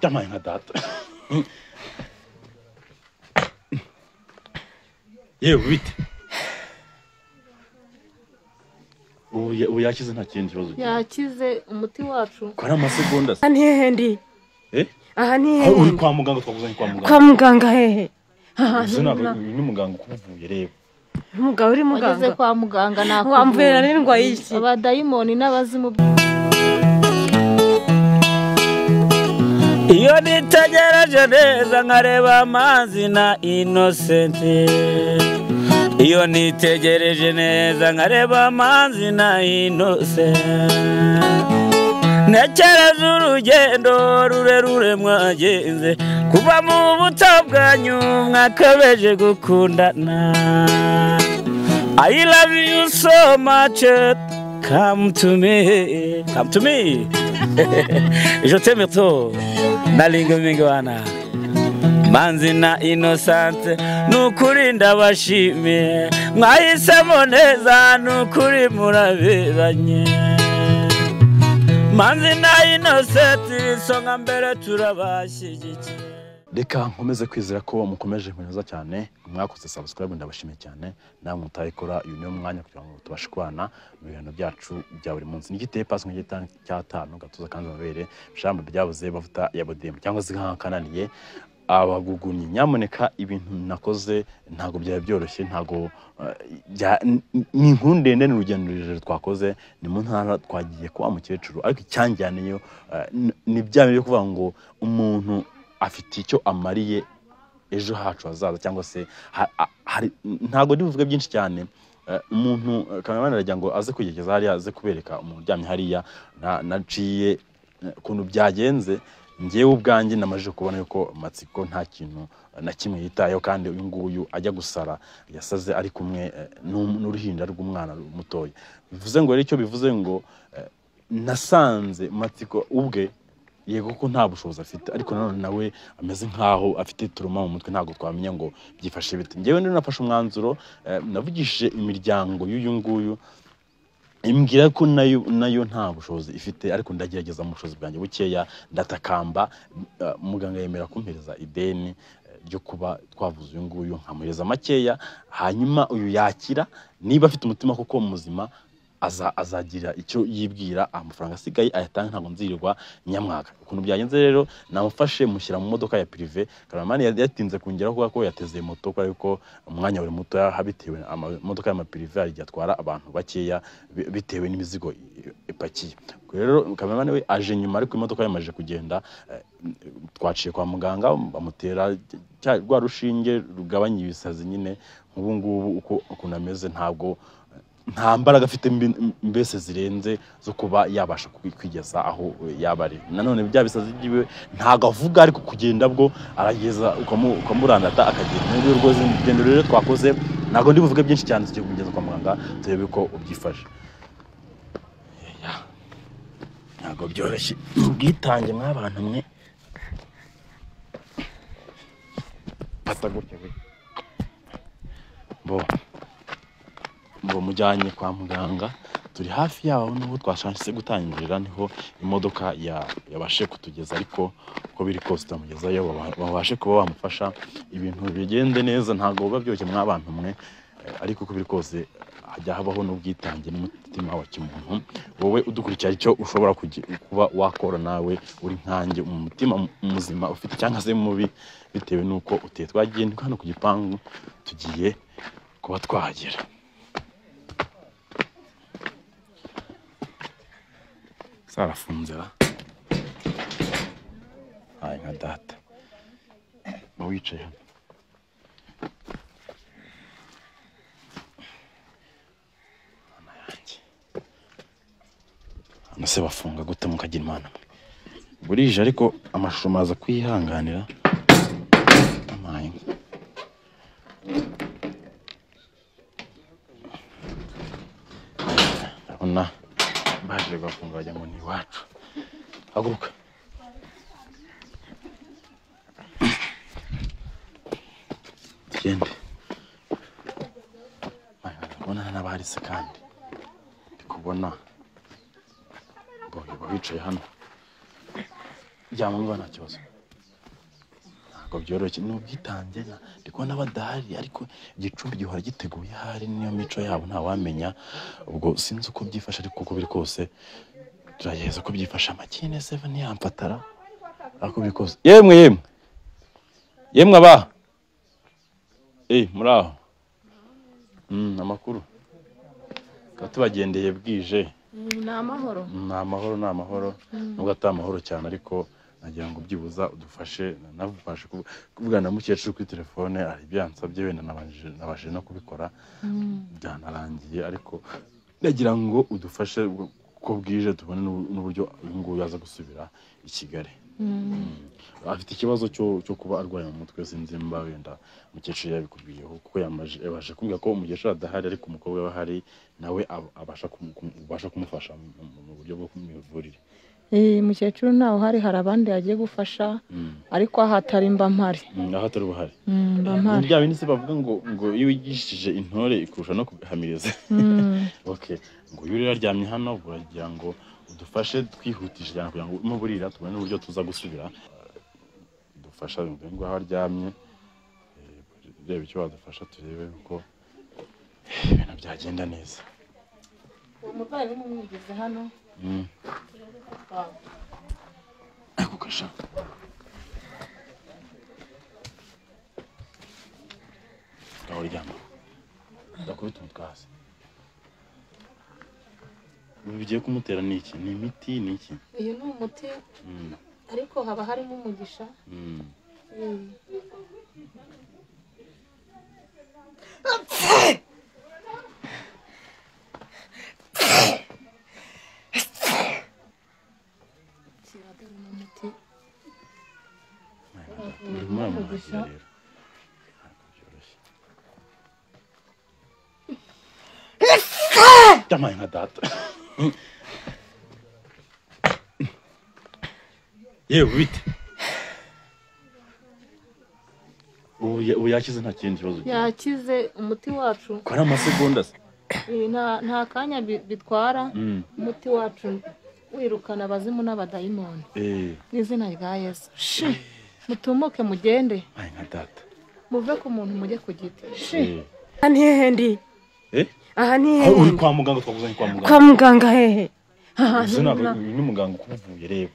Yamaye nka data. Yewe bite? Ubu yakize nta kindi kibazo. Yakize umuti wacu. Ko ari amasegonda se. Aha ni hehe ndi? Aha ni hehe? Uri kwa muganga, twakuzanye kwa muganga. Kwa muganga hehe? Aha ni muganga ukuvuye reba. Umugabo uri muganga. Wageze kwa muganga nakuvura. Wamvera n'indwaye iki? Abadayimoni n'abazimu. Iyo nitegereje neza nkareba amazi na Innocent. Iyo nitegereje neza nkareba amazi na Innocent. Ntekereza urugendo rurerure mwagenze kuva mu buto bwanyu mwakabeje gukundana. I love you so much, come to me, come to me. Je t'aime trop, nalinga mingwana. Manzi na Innocent nukuri ndabashimiye, mwahisemo neza nukuri muraberanye. Manzi na Innocent isonga mbere turabashyigikiye. Reka nkomeze kwizera ko mukomeje kunyuza cyane, mwakoze subscribe ndabashimiye cyane, namwe mutayikora uyu niyo mwanya kugira ngo tubashe kubana mu bintu byacu bya buri munsi. Nigiteye pass nk'igitanu cyatanu gatuza kandi amabere shambo byabuze bavuta ya bodem cyangwa se nkananiye abagugumye. Nyamuneka ibintu nakoze ntago byari byoroshye, ntago ni inkuru ndende, ni urugendo rurerure twakoze, ni mu ntara twagiye kwa mukecuru, ariko icyanjyaniyo ni bya byo kuvuga ngo umuntu afite icyo amariye ejo hacu hazaza, cyangwa se ntago ndibuvuge byinshi cyane. Umuntu kamera aragira ngo aze kwigeza hariya, aze kubereka umuntu uryamye hariya naciye ukuntu byagenze. Ngewe ubwanjye namaje kubona yuko Matsiko nta kintu na kimwe yitayeho, kandi uyu nguyu ajya gusara yasaze ari kumwe n'uruhinja rw'umwana mutoya. Bivuze ngo rero icyo bivuze ngo nasanze Matsiko ubwe yego ko nta bushobozi afite, ariko nanone nawe ameze nkaho afite turuma mu mutwe, ntago twamenya ngo byifashe bite. Ngewe rero nafashe umwanzuro, navugishije imiryango y'uyu nguyu imbwira ko nayo nta bushobozi ifite, ariko ndagerageza mu bushobozi bwanjye bukeya, ndatakamba muganga yemera kumpereza ideni ryo kuba twavuze uyu nguyu, nkamuhereza makeya, hanyuma uyu yakira niba afite umutima koko muzima azagira icyo yibwira, amafaranga asigaye ayatanga, ntabwo nzirirwa nyamwaka. Ukuntu byagenze rero, namufashe mushyira mu modoka ya prive. Karamani yatinze kongera kuko ko yateze moto, kubera yuko umwanya wari muto, habitewe amamodoka ya prive ari atwara abantu bakeya bitewe n'imizigo ipakiye. Rero Karamani we aje nyuma, ariko imodoka yamaje kugenda. Twaciye kwa muganga bamutera rwa rushinge rugabanya ibisazi nyine. Nk'ubu ngubu uko ukuntu ameze ntabwo nta mbaraga afite mbese zirenze zo kuba yabasha kwigeza aho yaba ari. Nanone bya bisazi byiwe ntago avuga, ariko kugenda bwo arageza ukamurandata akagenda. Muri urwo rugendo rero twakoze ntago ndi buvuge byinshi cyane, tugiye kumugeza kwa muganga turebe ko ubyifashe. Ntago byoroshye ubwitange mw'abantu mwe. Fata gutya we. Bo mujyanye kwa muganga, turi hafi yaho nubwo twashatse gutangirira niho imodoka yabashe kutugeza, ariko uko biri kose turamugezayo babashe kuba bamufasha ibintu bigende neza. Ntago biba byoroshye mw'abantu mwe, ariko uko biri kose hajya habaho n'ubwitange n'umutima wa kimuntu. Wowe udukurikira icyo ushobora kuba wakora nawe uri nkanjye, umutima muzima ufite cyangwa se mubi bitewe n'uko uteye. Twagiye hano ku gipangu, tugiye kuba twahagera. Sarafunze ra. Ay nka data. Ba wicaye hano. Ana yanjye. Hano se bafunga gute mukagira Imana mwe. Burije ariko amashusho maza kwihanganira. Amaye. Ndabona baje bafunga bajya ngo ni iwacu. Haguruka. Tugende. Ndabona n'abarise kandi. Ndi kubona bo bicaye hano. Ryama nta kibazo. Ntabwo byoroshye ni ubwitange ndi kubona badahari ariko igicumbi gihora giteguye ahari niyo mico yabo ntawamenya. Ubwo sinzi uko byifashe ariko uko biri kose turageza uko byifashe. Amakine 7 yamfatara ariko biri kose. Yemwe yemwe yemwe aba muri aho amakuru tubagendeye bwije. Ni amahoro ni amahoro ni amahoro nubwo atari amahoro cyane ariko nagira ngo byibuza udufashe. Nabufashe kuvugana na mukecuru kuri telefone ari byansabye wenda nabashije no kubikora byanarangiye ariko nagira ngo udufashe ko bwije tubone n'uburyo uyu nguyu yaza gusubira i Kigali. Afite ikibazo cyo kuba arwaye mu mutwe sinzi mba wenda mukecuru yabikubwiyeho kuko yabashe kumbwira ko umukecuru adahari ariko umukobwa we ahari nawe abasha kumufasha mu buryo bwo kumivurire. Mukecuru ntawe uhari hari abandi yagiye gufasha ariko aha atari mba mpari. Aho atari buhari bya bindi se bavuga ngo iyo wigishije intore ikurusha no kuhamiriza. Okay, ngo uyu rero aryamye hano buragira ngo udufashe twihutishe cyane kugira ngo muburira tubone n'uburyo tuza gusubira. Dufasha ngo aho aryamye reba icyo wadufasha turebe uko ibintu byagenda neza. Uwo murwayi nimumwigeze hano. Ako kasha. Ngaho uryama. Ndakubita umutwe hasi. Ubu bigiye kumutera ni iki? Ni imiti ni iki? Uyu ni umuti ariko haba harimo umugisha. Yamaye nka data. Yewe bite? Ubu yakize nta kindi kibazo. Yakize umuti wacu. Ko ari amasegonda se? Nta kanya bitwara. Umuti wacu wirukana abazimu n'abadayimoni. Mu izina rya Yesu. Shi! Mutumuke mugende. Ay nka data. Muve ku muntu mujye ku giti. Shi! Aha ni hehe ndi? Aha ni hehe? Uri kwa muganga twakuzanye kwa muganga. Kwa muganga hehe? Ni muganga ukuvuye reba.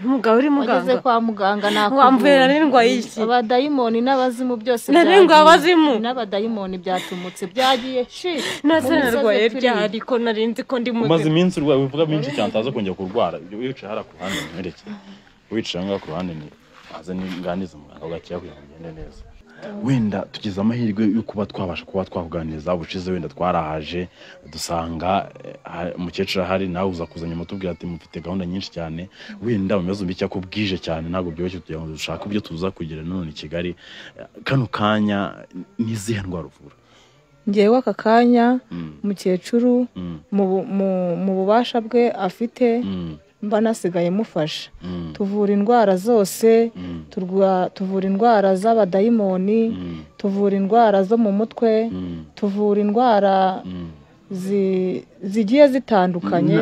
Umugabo uri muganga. Wageze kwa muganga nakuvura. Wamvuye nari ndwaye iki? Abadayimoni n'abazimu byose byari. Nari abazimu. N'abadayimoni byatumutse byagiye. Shi! Nase narwaye ryari ko nari nzi ko ndi muzima. Umaze iminsi urwaye uvuga byinshi cyane utaza kongera kurwara. Wicaye hara ku ruhande nkwereke. Wicaye ngaho ku ruhande ni aze nganize muganga gakiya kugira ngo ngende neza. Wenda tugize amahirwe yo kuba twabasha kuba twakuganiriza ubushize wenda twarahaje dusanga umukecuru ahari nawe uza kuzanya mutubwira ati mufite gahunda nyinshi cyane wenda mu bibazo bicya ko bwije cyane ntabwo byoroshye kugira ngo dushake ibyo tuza kugira none i Kigali. Kano kanya nizihe ndwara uvura? Ngewe aka kanya umukecuru mu bubasha bwe afite mba nasigaye mufasha. Tuvura indwara zose, tuvura indwara z'abadayimoni, tuvura indwara zo mu mutwe, tuvura indwara zigiye zitandukanye,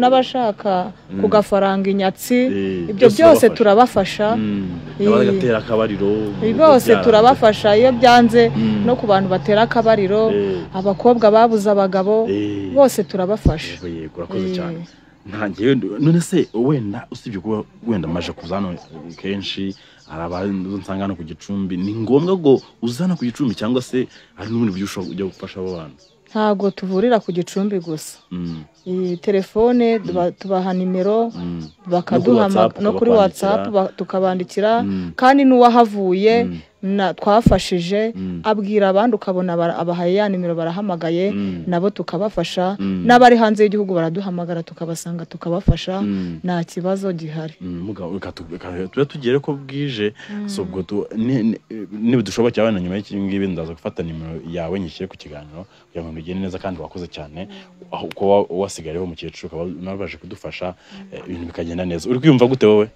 n'abashaka kugafaranga inyatsi, ibyo byose turabafasha. Bose turabafasha iyo byanze no ku bantu batera akabariro, abakobwa babuze abagabo, bose turabafasha. Yego urakoze cyane. Ntangiye none se wenda usibye kuba wenda maje kuzana kenshi arabantu nsanga no ku gicumbi, ni ngombwa ngo uzana ku gicumbi cyangwa se hari n'ubundi buryo ushobora kujya gufasha abo bantu? Ntabwo tuvurira ku gicumbi gusa. Telefone tubaha nimero bakaduha no kuri WhatsApp tukabandikira, kandi n'uwahavuye twafashije abwira abandi ukabona abahaye ya nimero barahamagaye nabo tukabafasha, n'abari hanze y'igihugu baraduhamagara tukabasanga tukabafasha, nta kibazo gihari. Mugabo tuba tugere ko bwije so ubwo nibidushobokera wenda nyuma y'iki ngibi ndaza gufata nimero yawe nyishyire ku kiganiro kugira ngo bigende neza, kandi wakoze cyane uko wasigayeho mukecuru ukaba nabaje kudufasha ibintu bikagenda neza. Uri kwiyumva gute wowe?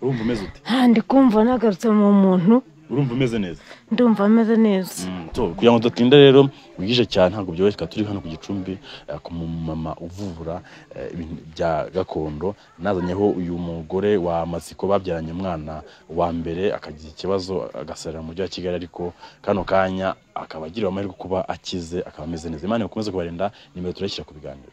Urumva umeze ute? Ndi kumva nagarutse mu muntu. Urumva umeze neza? Ndumva ameze neza. So, kugira ngo tudatinda rero, wigije cyane ntabwo byoroshye. Tukaba turi hano ku Gicumbi, ku mumama uvura ibintu bya gakondo. Nazanyeho uyu mugore wa Matsiko babyaranye umwana wa mbere, akagira ikibazo agasarira mu mujyi wa Kigali, ariko kano kanya akaba agiriwe amahirwe kuba akize, akaba ameze neza. Imana ikomeze kubarinda. Nimero turayishyira ku biganiro.